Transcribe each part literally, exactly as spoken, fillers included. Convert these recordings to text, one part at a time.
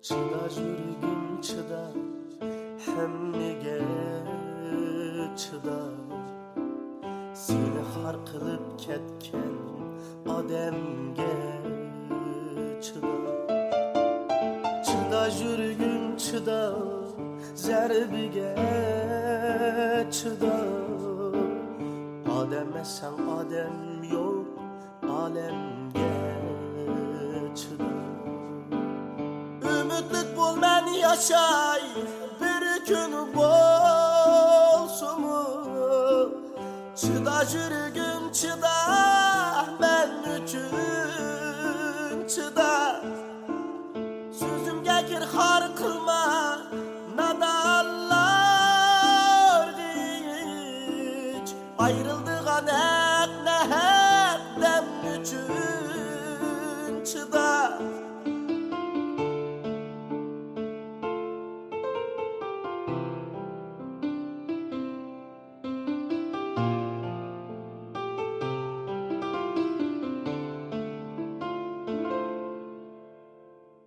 چىدا يۈرگۈم چىدا، ھەممىگە چىدا. سېنى خار قىلىپ كەتكەن ئادەمگە چىدا. چىدا يۈرگۈم چىدا، زەربىگە چىدا. ئادەم ئەسەن ئادەم يوق ئالەمگە چىدا. ئۈمىدلىك بول، مەن ياشاي بىر كۈن بولسىمۇ. چىدا يۈرگۈم چىدا، مەن ئۈچۈن چىدا. سۆزۈمگە كىر خار قىلما نادانلارغا ھېچ. ئايرىلىدىغان ھەق نەھەق دەم ئۈچۈن چىدا.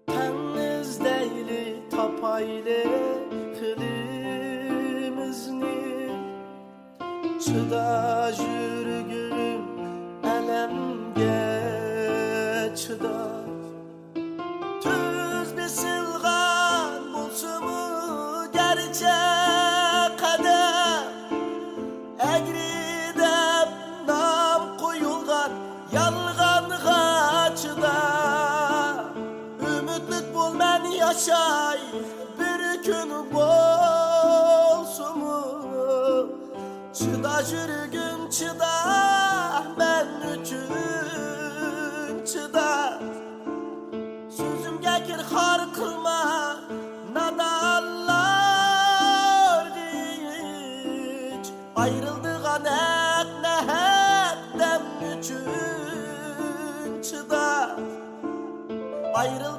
تەڭ ئىزدەيلى، تاپايلى خىلىمىزنى. چىدا يۈرگۈم ئەلەمگە چىدا. تۈز بېسىلغان بولسىمۇ گەرچە قەدەم، ئەگرى دەپ نام قويۇلغان يالغانغا چىدا. ئۈمىدلىك بول، مەن ياشاي بىر كۈن بولسىمۇ. چىدا يۈرگۈم چىدا، مەن ئۈچۈن چىدا. سۆزۈمگە كىر خار قىلما نادانلارغا ھېچ. ئايرىلىدىغان ھەق نەھەق دەم ئۈچۈن چىدا. ئايرىل